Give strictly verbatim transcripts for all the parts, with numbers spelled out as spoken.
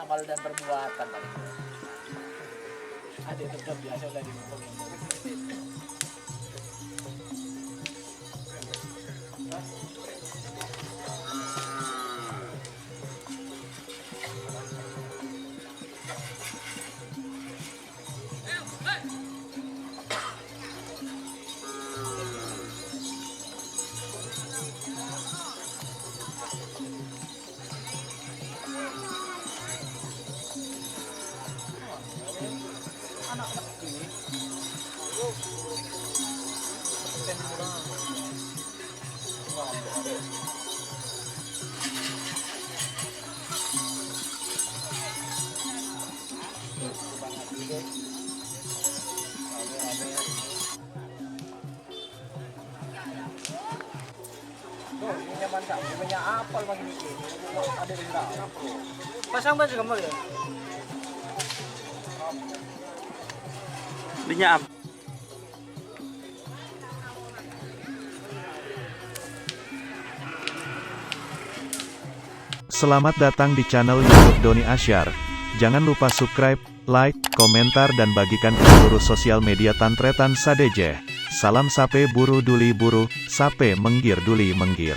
Amal dan perbuatan paling. Ada tetap biasa tadi ngomong. Tuh, ini nyaman, Kak. Punya apel lagi nih. Ada di dalam. Pasang baju kamu ya? Minyak apa? Selamat datang di channel YouTube Doni Asyar. Jangan lupa subscribe, like, komentar, dan bagikan ke seluruh sosial media Tan Tretan sadhâjâ. Salam sapè buru duli buru, sapè mèngghir duli mèngghir.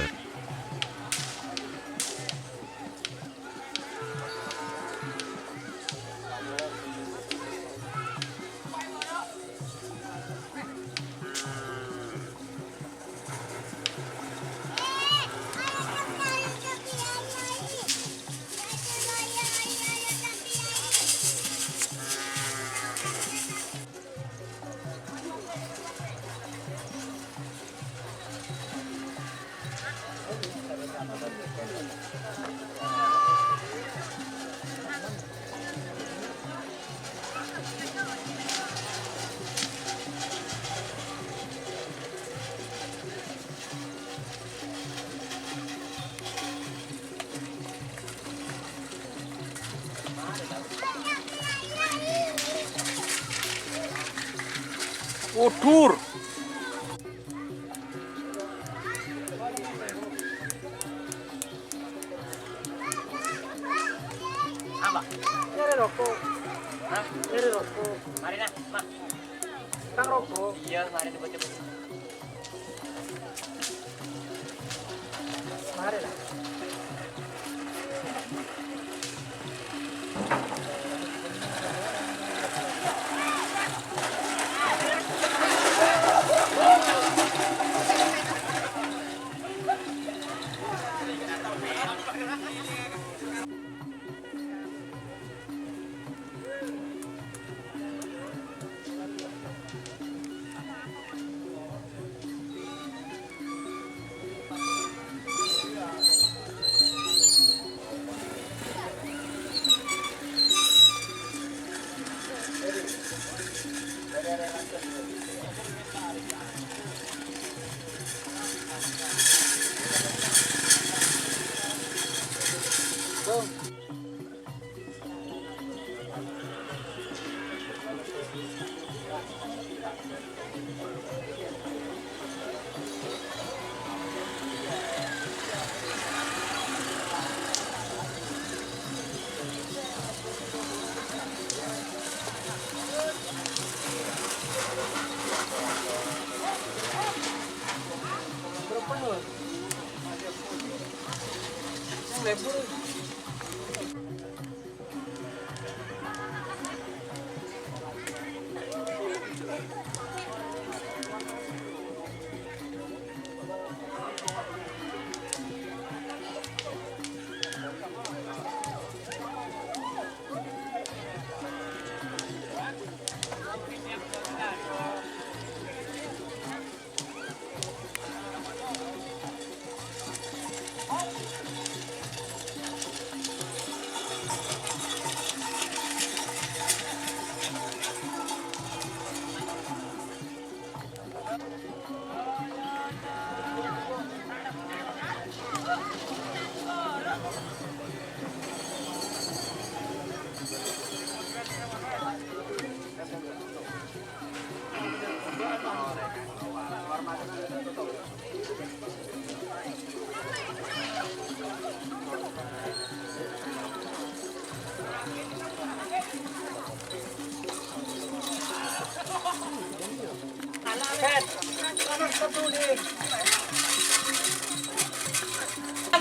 Udur. Apa? Nyari rokok. Hah? Nyari rokok. Mari nah, Mak. Tang rokok. Iya, mari cepet-cepet.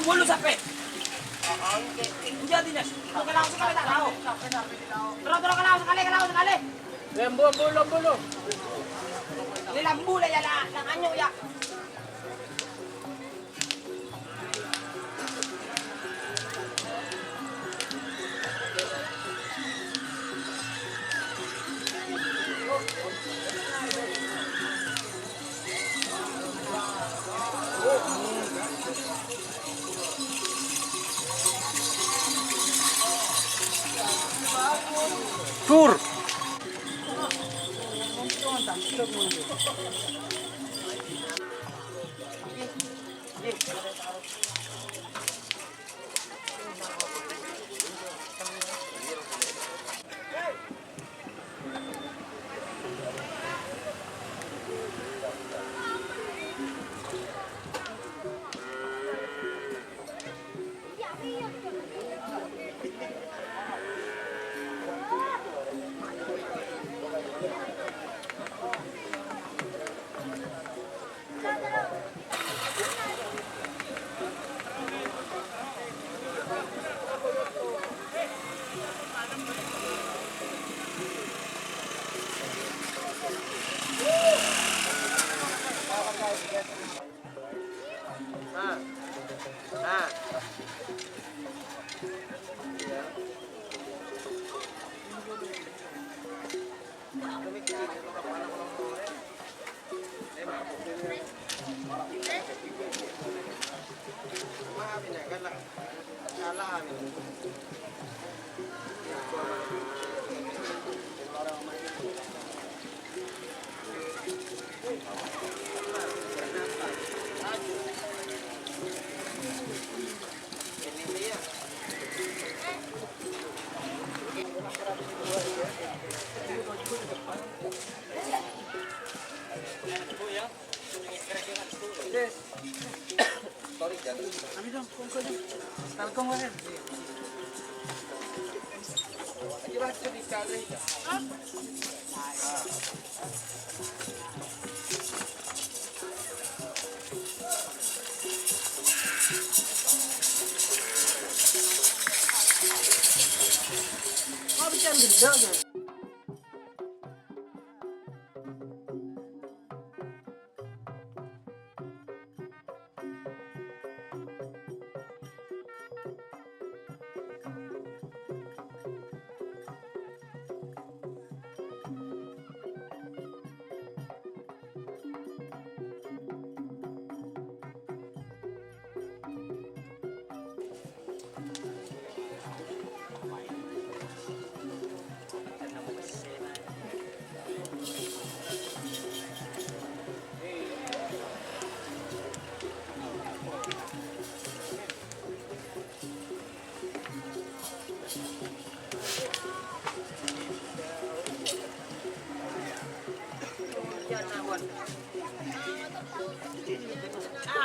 Bulu sape? Enjâ' dinna'. Kok kalaon sakalè ta' tao. Terro, terro kalaon sakalè, kalaon sakalè. Lembu, bulu, bulu. Ini lembu lah ya, lah. Lah, anyok ya. Tur.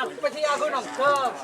Apa sih aku nongkrong?